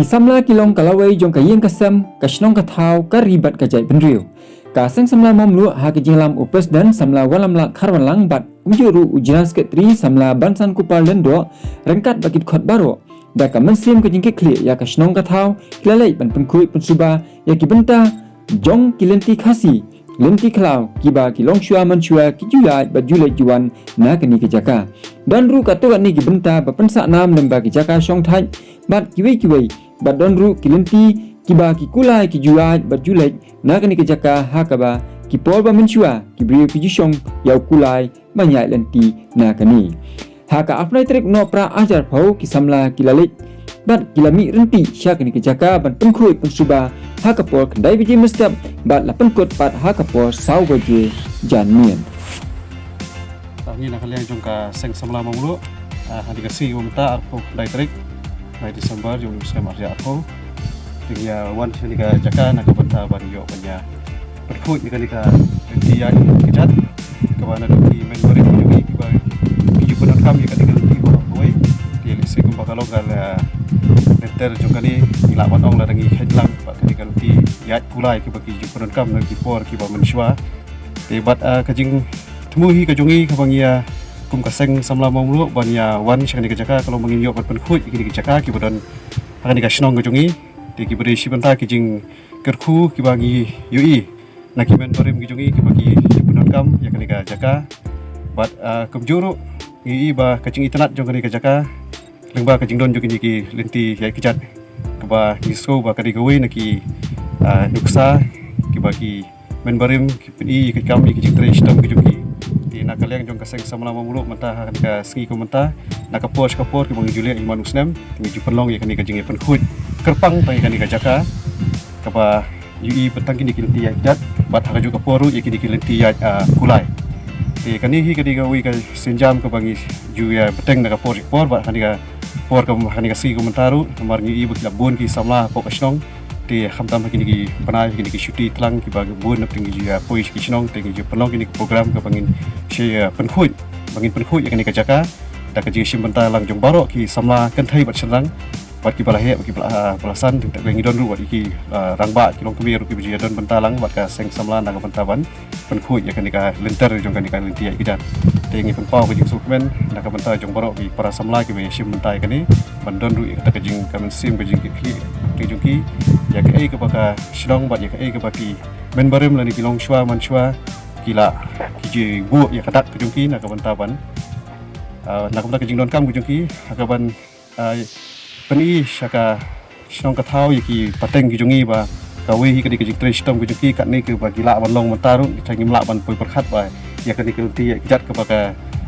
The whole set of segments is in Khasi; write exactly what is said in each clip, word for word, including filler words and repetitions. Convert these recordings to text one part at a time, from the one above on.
Ki samla ki long ka lawei jong ka ïing ka sem, ka shnong ka thaw, ka ri bad ka jaitbynriew. Ka seng samla Mawmluh ha ka jingïalam u President samla Wanlamlak Kharwanlang bad kumjuh ruh u General Secretary samla Bansan Kupar Lyngdoh, ryngkat bad ki dkhot baroh, da ka mynsiem ka jingkitkhlieh ïa ka shnong ka thaw, ki la leit ban pynkhuid pynsuba ïa ki bynta jong ki lynti Khasi, lynti khlaw, kiba ki longshuwa manshuwa ki ju ïaid bad ju leit ju wan na kane ka jaka. Don ruh katto katne ki bynta ba pynsah nam lyngba ki jaka shongthait bad kiwei kiwei, bad don ruh ki lynti kiba ki kulai ki ju ïaid bad ju leit na kane ka jaka, ha kaba ki por ba mynshuwa ki briew ki ju shong ïa u kulai ban ïaid lynti na kane. Ha ka arphew lai tarik Nohprah arhajar arphew, ki samla ki la leit bad ki la mih ryntih sha kane ka jaka ban pynkhuid pynsuba ha ka por khyndai baje mynstep bad la pynkut pat ha ka por saw baje janmiet. Ngi na ka liang jong ka seng samla Mawmluh, ah, ha kane ka sngi mynta arphew khyndai tarik, khyndai December, jong u snem arhajar arphew. Te ngi ïa wan sha kane ka jaka na ka bynta ban ïoh ban ïa pynkhuid ïa kane ka lynti ïaid kjat, kaba naduh ki myn barim jong ngi kiba ki ju pyndonkam ïa kane ka lynti baroh kawei. Te lehse kumba ka long ka lynter jong kane, ngi lah ban ong lada ngi kheiñ lang bad kane ka lynti ïaid kulai kiba ki ju pyndonkam na ki por kiba mynshuwa. Te bad, ah, ka jingthmu hi ka jong ngi kaba ngi ïa kum ka seng samla Mawmluh ban ïa wan sha kane ka jaka ka long ba ngin ïoh ban pynkhuid ïa kine ki jaka kiba don ha kane ka shnong ka jong ngi. Te kiba dei shi bynta ki jingkyrkhu kiba ngi ïohi na ki myn barim ki jong ngi kiba ki ju pyndonkam ïa kane ka jaka. Bad, ah, kumjuh ruh ngi ïohi ba ka jingitynnad jong kane ka jaka lyngba ka jingdon jong kine ki lynti ïaid kjat, kaba ngi sngew ba ka dei kawei na ki, ah, nuksa kiba ki myn barim ki pyni ïa ka kam ïa ki jingtrei shitom ki jong ki. Te na ka liang jong ka seng samla Mawmluh mynta ha kane ka sngi kumta, na ka por sha ka por kiba ngi ju leh ïa man u snem, ngi ju pynlong ïa kane ka jingïapynkhuid kyrpang tang ïa kane ka jaka kaba ïohi ba tang kine ki lynti ïaid kjat bad ha kajuh ka por ruh ïa kine ki lynti ïaid, ah, kulai. Te kane hi ka dei kawei ka sienjam kaba ngi ju ïa bteng na ka por sha ka por bad ha kane ka por ka, ha kane ka sngi kumta ruh namar ngi ïohi ba ki la bun ki samla hapoh ka shnong. Te khamtam ha kine ki bnai, ha kine ki shuti tlang kiba bun na pdeng ki ju ïa poi sha ki shnong, te ngi ju pynlong kine ki program kaba ngin shu ïa pynkhuid, ba ngin pynkhuid ïa kane ka jaka da ka jingshim bynta lang jong baroh ki samla kynthei bad shynrang, bad kiba la heh bad kiba la, ah, ba la san, te ngi don ruh bad ki, ah, rangbah ki longkmie ruh kiba ju ïa don bynta lang bad ka seng samla na ka bynta ban pynkhuid ïa kane ka lynter jong kane ka lynti ïaid kjat. Te ngi pynpaw ka jingsngewkmen na ka bynta jong baroh ki para samla kiba ïa shim bynta ïa kane, ban don ruh ïa kata ka jing, ka mynsiem ka jingkitkhlieh ka jong ki ïa kaei kaba ka shnong bad ïa kaei kaba ki myn barim lane ki longshuwa manshuwa ki la, ki ju buh ïa ka dak ka jong ki na ka bynta ban, ah, na ka bynta ka jingdonkam ka jong ki, ha kaban, ah, pyni sha ka shnong ka thaw ïa ki pateng ki jong ngi ba kawei hi ka dei ka jingtrei shitom ka jong ki, katne kaba ki lah ban long mynta ruh, kita ngim lah ban poi pyrkhat ba ïa kane ka lynti ïaid kjat kaba ka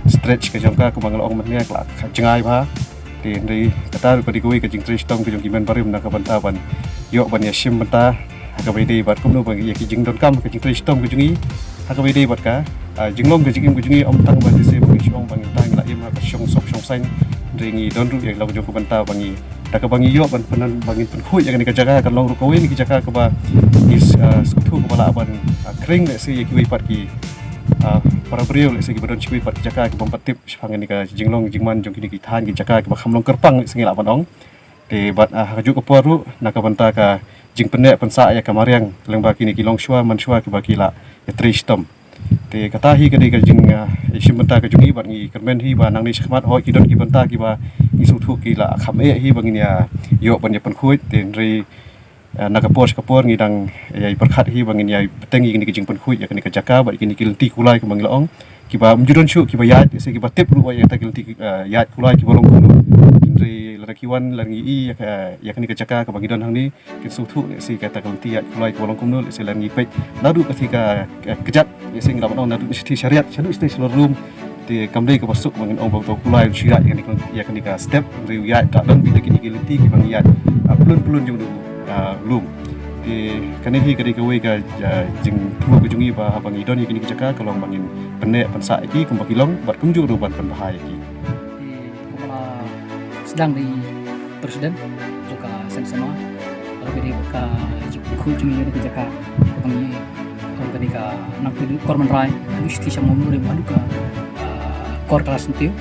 stretch ka jong ka, kaba nga la ong mynne, ka la jngai bha. Te hynrei kata ruh ka dei kawei ka jingtrei shitom ka jong ki myn barim na ka bynta ban ïoh ban ïa shim bynta ha kaba ïadei bad kumno ba ïa ki jingdonkam ka jingtrei shitom ka jong ngi ha kaba ïadei bad ka, ah, jinglong ka jingim ka jong ngi, ym tang ba lehse ba ngi shong ba ngi tang la im ha ka shong sok shong saiñ, hynrei ngi don ruh ïa la ka jong ka bynta ba ngi, da kaba ngi ïoh ban pyn, ba ngin pynkhuid ïa kane ka jaka, kan long ruh kawei na ki jaka kaba ngi, ah, sngewthuh kaba lah ban, ah, khring lehse ïa kiwei pat ki, ah, para briew lehse kiba don sha kiwei pat ki jaka kiba ym pat tip shaphang kane ka jinglong jingman jong kine ki thaiñ ki jaka kiba kham long kyrpang lehse ngi lah ban ong. Te bad, ah, ha kajuh ka por ruh na ka bynta ka jingpynneh pynsah ïa ka mariang lyngba kine ki longshuwa manshuwa kiba ki la ïatrei shitom. Te kata hi ka dei ka jing, ah, ïashim bynta ka jong ngi bad ngi kyrmen hi ba nangne shakhmat hooid ki don ki bynta kiba ngi sngewthuh ki la kham eh hi ba ngin ïa ïoh ban ïa pynkhuid, te hynrei, ah, na ka por sha ka por ngi dang ïa pyrkhat hi ba ngin ïa bteng ïa kine ki jingpynkhuid ïa kine ki jaka bad kine ki lynti kulai kumba ngi la ong, kiba ym ju don shuh kiba ïaid, lehse kiba tip ruh ïa kata ki lynti, ah, ïaid kulai kiba long kumno. Hynrei lada ki wan, lada ngi i ïa ka, ïa kane ka jaka kaba ngi don hangne, kin sngewthuh lehse kata ka lynti ïaid kulai kaba long kumno, lehse lada ngi peit naduh kata ka, ka kjat, lehse ngi lah ban ong naduh shithi shariat shaduh shithi shalor lum. Te kam dei kaba suk ba ngin ong ba uto u kulai un shu ïaid ïa kane ka, ïa kane ka step, hynrei u ïaid da don beit da kine ki lynti kiba ngi ïaid, ah, plun plun jong u, ah, lum. Te kane hi ka dei kawei ka, ah, jingthmu ka jong ngi ba haba ngi don ïa kine ki jaka ka long ba ngin pynneh pynsah ïa ki kumba ki long bad kumjuh ruh ban pynbha ïa ki. Te kumba la sdang da i President jong ka seng samla, ka la dei ka jingpynkhuid jong ngi ïa kane ka jaka kaba ngi ong kane ka nang phi kor Mynrai haduh shithi sha Mawmluh, haduh ka, ah, kor Kala Syntiew.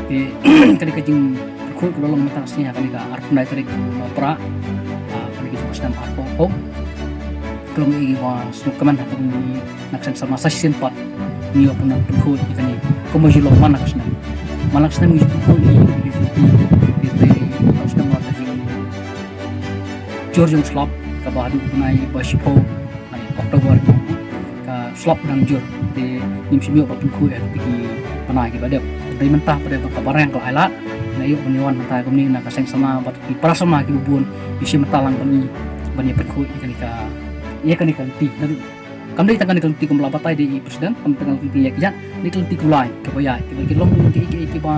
Te kane ka jingpynkhuid Pun ka long mynta ka sngi ha kane ka arphew lai tarik u Nohprah, ah, kane ka jong ka snem arphew arphew. Ka long ïa ki ba sngewkmen ha kane na ka seng samla sa shisien pat ngi ïoh ban pynkhuid ïa kane kumba ju long man la ka snem. Man la ka snem ngi ju pynkhuid ïa kane ka jong ka snem ba ka jong jur jong slap kaba haduh bnai ba shiphew October ka slap dang jur te ngim shym ïoh ban pynkhuid ïa ki bnai kiba dep. Dei mynta pat ba ka bareng ka la ai lad, nga ïoh ban ïa wan mynta kumne na ka seng samla bad ki para samla kiba bun, ïa shi mynta lang ban ïa, ban ïa pynkhuid ïa kane ka, ïa kane ka lynti. Naduh kam dei tang kane ka lynti kumba la batai da i president, kam dei tang ka lynti ïa ki jait, kane ka lynti kulai kaba ïaid, kaba ki long ki, ki, kiba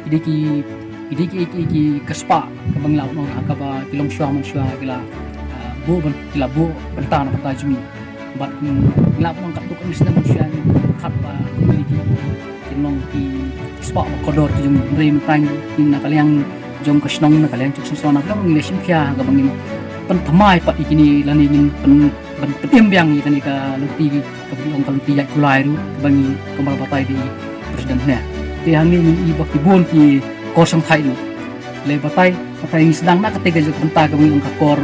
ki dei ki, ki dei ki, ki, ki ka spah kaba ngi lah ban ong ha kaba ki longshuwa manshuwa ki la, ah, buh ban, ki la buh bynta na bynta jong ngi. Bad, mm, ngi lah ban ong katto katne snem manshuwa ngi pyrkhat ba community ki long ki spah ba kordor ki jong ngi. Hynrei mynta ngi na ka liang jong ka shnong, na ka liang jong ka shnong, na ka liang ngi la shim khia kaba ngin pynthymmai pat ïa kine lane ngin pyn, ban pynim biang ïa kane ka lynti kaba ngi ong ka lynti ïaid kulai ruh kaba ngi kumba la batai da i president ne. Te hangne ngi i ba ki bun ki kor shongthait ruh. Lei batai, batai ngi sdang na kata ka jaka bynta kaba ngi ong ka kor,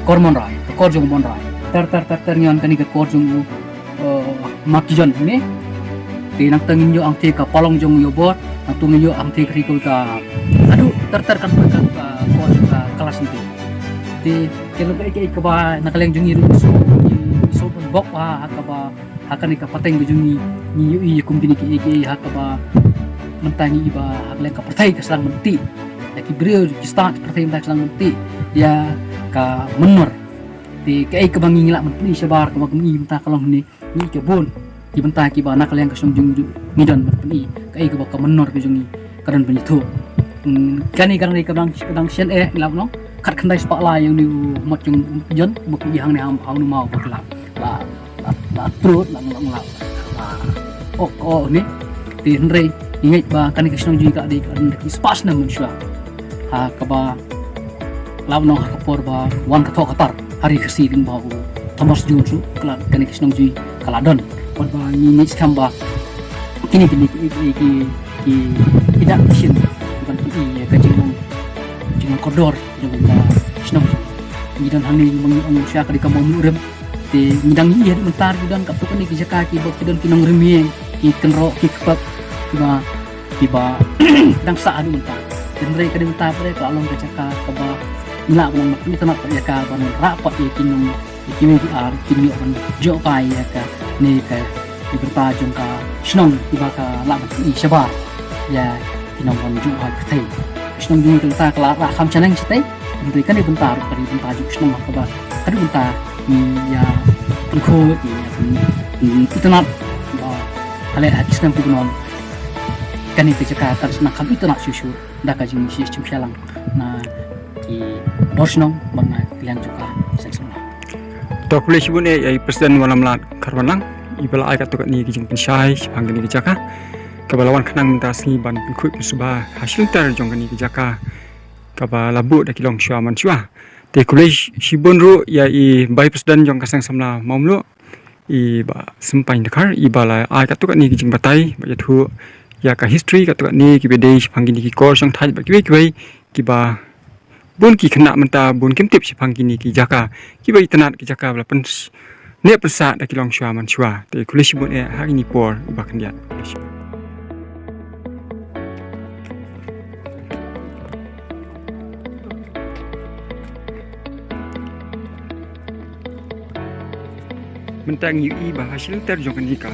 kor Monrai, ka kor jong Monrai. Ter ter ter ter ngi ong kane ka kor jong u, eh, Makijon ne. Te nangta ngin ïoh hangtei ka Palong jong u Ïawbor, nangta ngin ïoh hangtei ka Rikul ka, haduh ter ter kan ka, ka kor jong ka Kalasinti. Te ka long kaei kaei kaba na ka liang jong ngi ruh ngi sngewbha ban bok ha, ha kaba ha kane ka pateng ka jong ngi, ngi ïohi ïa kum kine kiei kiei ha kaba mynta ngi i ba ha ka liang ka pyrthei ka sdang ban tih. Ïa ki briew ki stad pyrthei mynta ka sdang ban tih ïa ka mynnor. Te kaei kaba ngi lah ban pyni shabar kaba ngi mynta ka long hangne, ngi ka bun ki bynta kiba na ka liang ka shnong jong ngi ngi don ban pyni kaei kaba ka mynnor ka jong ngi ka don ban ïathuh. Hmm, kane ka dang dei ka dang, ka dang shen eh ngi lah ban ong. Khatkhyndai spah lai ïa une u mot jong u Jon ba ki i hangne ha, ha une u maw ba ki la, la, la, la trud, la, la, la, la ok, ok ne. Te hynrei ngi ngeit ba kane ka shnong jong ngi ka la dei, ka la don da ki spah snem mynshuwa. Ha kaba lah ban ong ha ka por ba wan ka thoh ka tar ha ri Khasi lyngba u Thomas Jones ruh ka la, kane ka shnong jong ngi ka la don. Bad ba ngi ngeit skhem ba kine, kine ki, ki, ki, ki dak ki shin ban pyni ïa ka jinglong, jinglong kordor jong ka shnong. Ngi don hangne, ngi ong sha ka dei ka Mawmluh Rim. Te ngi dang ïohi haduh mynta ruh ki don katto katne ki jaka kiba ki don ki nongrim ïing, ki kynroh, ki kpep, kiba, kiba dang sah haduh mynta. Hynrei ka dei mynta pat ka la long ka jaka kaba ngi lah ban ong ba ngi tnat pat ïa ka ban rah pat ïa ki nong, ïa kiwei ki ar kin ïoh ban jngohkai ïa kane ka, ïa ka bynta jong ka shnong kiba ka lah ban pyni shabar ïa ki nong ban jngohkai pyrthei. Ka shnong jong ngi ka la, ka la rah kham shaneng shatei. Hynrei kane bynta ruh ka dei bynta jong ka shnong ha kaba haduh mynta ngi ïa pynkhuid, ngi ïa pyn, pyn, pynitynnad ba ha lehse ha ki snem kiba wan kane ka jaka kan sa nang kham itynnad shuh shuh da ka jingshim shym shym lang na ki bor shnong bad na ka liang jong ka seng samla. To khublei shibun eh ïa i President Wanlamlat Kharwanlang iba la ai katto katne ki jingpynshai shaphang kane ka jaka kaba la wan khnang mynta ka sngi ban pynkhuid pynsuba ha shilynter jong kane ka jaka kaba la buh da ki longshuwa manshuwa. Te khublei shibun ruh ïa i Vice President jong ka seng samla Mawmluh, i Bah Sympai Dkhar, iba la ai katto katne ki jingbatai bad ïathuh ïa ka history katto katne kiba dei shaphang kine ki kor shongthait bad kiwei kiwei kiba bun ki khynnah mynta bun kim tip shaphang kine ki jaka kiba itynnad, ki jaka ba la pyn, neh pynsah da ki longshuwa manshuwa. Te khublei shibun eh ha kine ki por iba khyndiat. Khublei shibun. Mynta ngi ïohi ba ha shilynter jong kane ka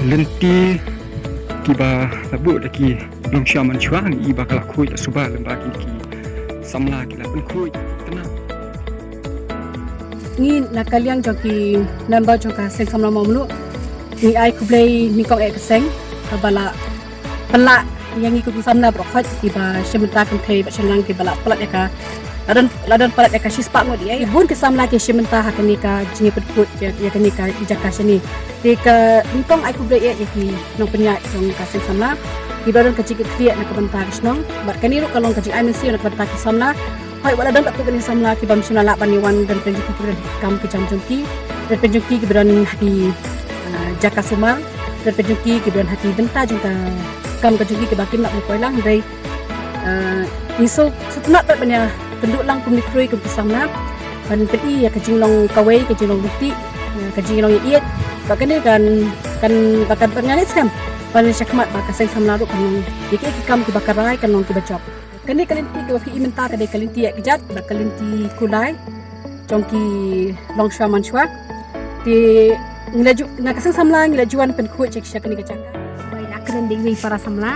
lynti kiba la buh da ki longshuwa manshuwa, ngi ïohi ba ka la khuid, la suba lem bad kine ki samla ki la pynkhuid tynnad. Ngi na ka liang jong ki member jong ka seng samla Mawmluh, ngi ai khublei nyngkong eh ka seng kaba la pynlah ïa ngi kum ki samla baroh khoit kiba shim bynta kynthei bad shynrang kiba la palat ïa ka, la don, la don palat ïa ka shispah ngut ïa, ïa bun ki samla ki shim bynta ha kane ka jingïapynkhuid ïa, ïa kane ka jaka shane. Te ka nyngkong ai khublei ïa, ïa ki nongpynïaid jong ka seng samla kiba don ka jingkitkhlieh na ka bynta ka shnong bad kane ruh ka long ka jingai mynsiem na ka bynta ki samla. Hooid, wat la don katto katne samla ki bym shym la lah ban ïa wan, don pynjong ki, ki don kam ki jam jong ki, don pynjong ki kiba don ha ki, ah, jaka sumar, don pynjong ki kiba don ha ki bynta jong ka kam ka jong ki kiba kim lah ban poi lang, hynrei Ngi sngewtynnat pat ban ïa pynduh lang kum ki khrui kum ki samla ban pyni ïa ka jinglong kawei, ka jinglong lynti, ka jinglong ïa ïeit. Ba kane kan kan ba kan ban ngan sngem ban ïa shakhmat ba ka seng samla ruh kan long ïa ki kam kiba ka rai kan long kiba jop. Kane ka lynti kaba phi i mynta ka dei ka lynti ïa kjat ba ka lynti kulai jong ki longshwa manshwa. Te ngi la ju na ka seng samla ngi la ju wan pynkhuid sha kane ka jaka. Bai la kren dei wei para samla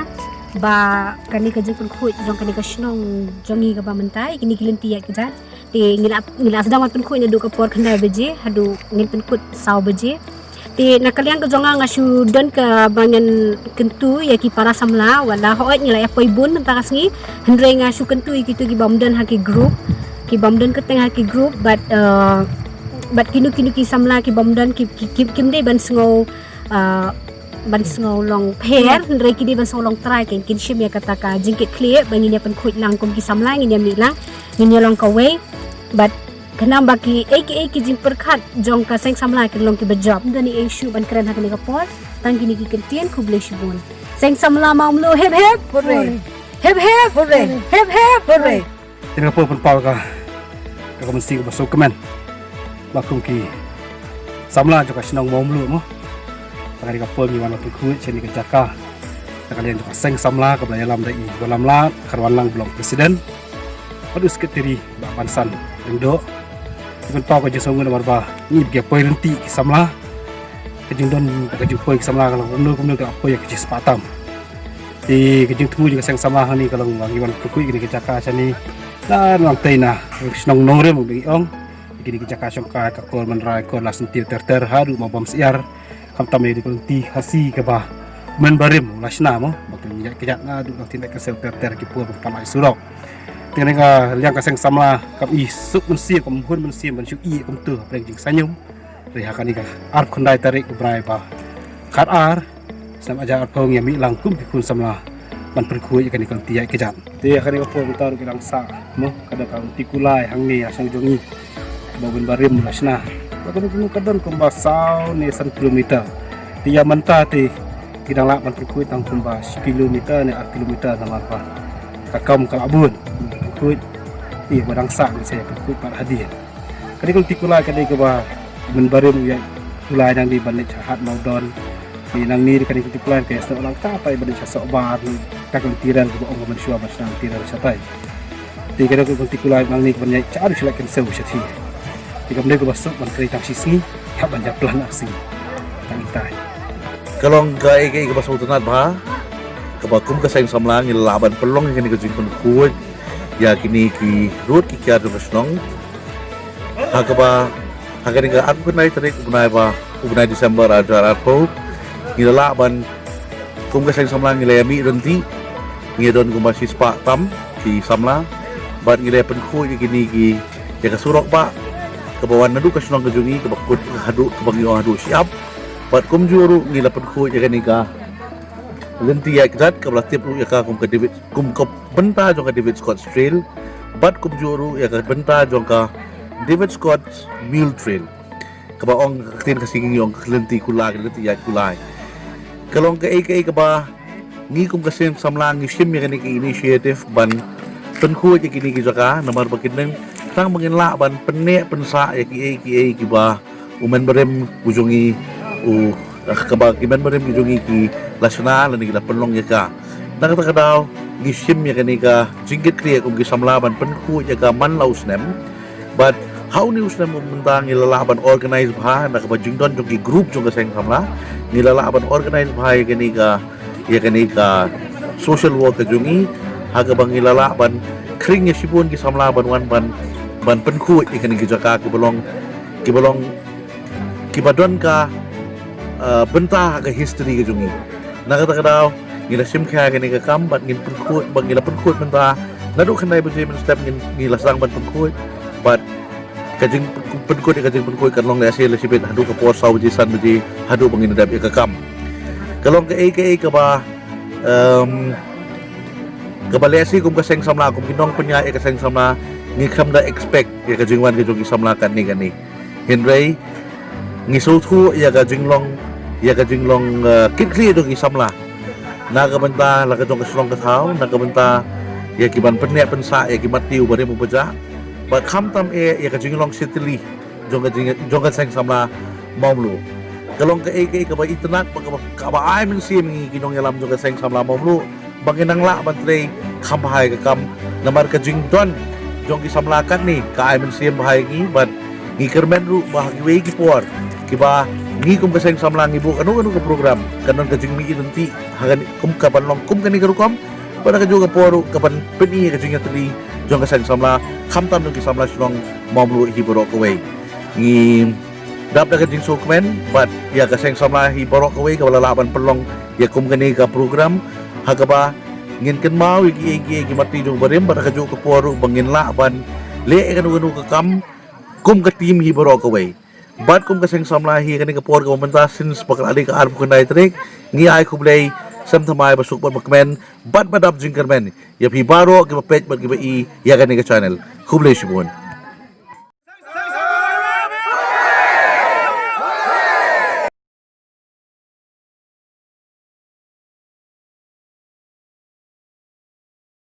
ba kane ka jingpynkhuid jong kane ka shnong jong ngi kaba mynta kine ki lynti ïa kjat. Te ngi la ngi la sdang wan pynkhuid naduh ka por khyndai baje haduh ngin pynkut saw baje. Te na ka liang ka jong nga nga shu don kaba ngan kyntu ïa ki para samla wala hooid ngi la ïa poi bun mynta ka sngi. Hynrei nga shu kyntu ïa kitu ki bym don ha ki group ki bym don kyrteng ha ki group bad uh, bad kinu kinu ki samla ki bym don ki kim dei ban sngew uh, ban sngew long pher hynrei ki dei ban sngew long trai kin kin shim ïa kata ka jingkit khlieh ba ngin ïa pynkhuid lang kum ki samla ngin ïa mih lang ngin ïa long kawei. Bad khnang ba ki ei ki ei ki jingpyrkhat jong ka seng samla kin long kiba jop. Ym don ei shuh ban kren ha kane ka por tang kine ki kyntien. Khublei shibun. Seng samla Mawmluh hep hep. Hooray. Hep hep. Hooray. Hep hep. Hooray. Te nga poi pynpaw ka ka mynsiem kaba sngewkmen ba kum ki samla jong ka shnong Mawmluh mo. Te ka dei ka por ngi wan pynkhuid sha kane ka jaka na ka liang jong ka seng samla kaba la ïalam da i Bah Lamlad Kharwanlang, Block President, bad u Secretary Bah Bansan Lyngdoh. Te pynpaw ka jingsngewnguh namar ba ngi ba ki poi lynti ki samla ka jingdon ka jingpoi ki samla ka long kumno kumno ka poi ka jingspah tam. Te ka jingthmu jong ka seng samla hangne ka long ba ngi wan pynkhuid kane ka jaka shane na nangtei na shnong Nongrim ba ngi ong. Kine ki jaka shongkai ka Kor Mynrai, Kor Lasnyntiew ter ter haduh Mawbymsyiar. Khamtam ïa ka lynti Khasi kaba u Mynbarim u la shna mo ba kin ïaid kjat naduh nangtei na ka sel ter ter ki por ba pan ai surok. Te na ka liang ka seng samla kam i suk mynsiem kam hun mynsiem ban shu i kumtu ha pdeng jingsaiñum. Hynrei ha kane ka arphew khyndai tarik u bnai ba khatar snem hajar arphew ngi ïa mih lang kum ki khun samla ban pynkhuid ïa kane ka lynti ïaid kjat. Te ha kane ka por mynta ruh ki dang sah mo ka da ka lynti kulai hangne ha shnong jong ngi. Ba u Mynbarim u la shna ba kane ka don kumba saw ne san kilometer. Te ïa mynta te ki dang lah ban pynkhuid tang kumba shi kilometer ne ar kilometer namar ba ka kam ka la bun pynkhuid. Te ba dang sah ngi sa ïa pynkhuid pat hadien. Ka dei ka lynti kulai ka dei kaba u Mynbarim u ïaid kulai nangne ban leit sha Hat Mawdon. Te nangne ka dei ka lynti kulai ka ïasnoh lang shatai ban leit sha Sohbar. Ka dei ka lynti rel kaba ong ka mynshuwa ban shna lynti rel shatai. Te ka dei ka lynti kulai nangne kaba ïaid sha ar sha leit kynsew shathie. Te kam dei kaba suk ban trei tang shisngi hap ban ïa plan arsngi. Tang itai. Ka long kaei kaei kaba sngewtynnat bha kaba kum ka seng samla ngi la lah ban pynlong ïa kane ka jingpynkhuid ïa kine ki rud ki kiar jong ka shnong. Ha kaba ha kane ka arphew khyndai tarik u bnai ba u bnai December ar hajar arphew ngi la lah ban kum ka seng samla ngi la ïa mih ryntih. Ngi don kumba shispah tam ki samla bad ngi la ïa pynkhuid ïa kine ki ïa ka surok ba kaba wan naduh ka shnong ka jong ngi kaba kut haduh kaba ngi ong haduh shyiap. Bad kumjuh ruh ngi la pynkhuid ïa kane ka lynti ïaid kjat kaba la tip ruh ïa ka kum ka David kum ka bynta jong ka David Scott's Trail bad kumjuh ruh ïa ka bynta jong ka David Scott's Mule Trail. Kaba ong ka ktien Khasi ngi ong ka lynti kulai ka lynti ïaid kulai. Ka long kaei kaei kaba ngi kum ka seng samla ngi shim ïa kane ka initiative ban pynkhuid ïa kine ki jaka namar ba kin nang tang ba ngin lah ban pynneh pynsah ïa kiei kiei kiba u Mynbarim u jong ngi u kaba ki Mynbarim u jong ngi ki la shna lane ki la pynlong ïa ka. Na kata ka daw ngi shim ïa kane ka jingkit khlieh kum ki samla ban pynkhuid ïa ka man la u snem. Bad ha une u snem mynta ngi la lah ban organize bha na kaba jingdon jong ki group jong ka seng samla ngi la lah ban organize bha ïa kane ka ïa kane ka social work ka jong ngi ha kaba ngi la lah ban khring ïa shibun ki samla ban wan ban ban pynkhuid ïa kane ki jaka kiba long kiba long kiba don ka bynta ha ka history ka jong ngi. Na kata ka daw ngi la shim khia ïa kane ka kam bad ngin pynkhuid bad ngi la pynkhuid mynta naduh khyndai baje mynstep ngi la sdang ban pynkhuid bad ka jingpynkhuid ka jingpynkhuid kan long lehse la shibit haduh ka por saw baje san baje haduh ba ngin dep ïa ka kam. Ka long kaei kaei kaba kaba lehse kum ka seng samla kum ki nongpynïaid ïa ka seng samla ngi khlem da expect ïa ka jingwan ka jong ki samla katne katne. Hynrei ngi sngewthuh ïa ka jinglong ïa ka jinglong kit khlieh jong ki samla na ka bynta la ka jong ka shnong ka thaw na ka bynta ïa ki ban pynneh pynsah ïa ki mat tiew barim u bajah. Bad khamtam eh ïa ka jinglong shitli jong ka jing jong ka seng samla Mawmluh. Ka long kaei kaei kaba itynnad bad kaba, kaba ai mynsiem ngi ki nongïalam jong ka seng samla Mawmluh ba ngin nang lah ban trei kham bha ïa ka kam. Namar ka jingdon jong ki samla katne ka ai mynsiem bha ïa ngi bad ngi kyrmen ruh ba ha kiwei ki por kiba ngi kum ka seng samla ngi buh kano kano ka program kan don ka jingmih ryntih ha kane kum ka ban long kum kane ka rukom. Bad ha kajuh ka por ruh ka ban pyni ïa ka jingïatylli jong ka seng samla khamtam jong ki samla shnong Mawmluh hi baroh kawei. Ngi dap da ka jingsngewkmen bad ïa ka seng samla hi baroh kawei kaba la lah ban pynlong ïa kum kane ka program ha kaba ngin kynmaw ïa kiei kiei ki mat tiew jong barim bad ha kajuh ka por ruh ba ngin lah ban leh ïa kano kano ka kam kum ka team hi baroh kawei. Bad kum ka seng samla hi kane ka por kaba mynta, since ba ka la dei ka arphew khyndai tarik, ngi ai khublei, sngewthuh mai, ba suk bad ba kmen bad ba dap jingkyrmen ïa phi baroh kiba peit bad kiba i ïa kane ka channel. Khublei shibun.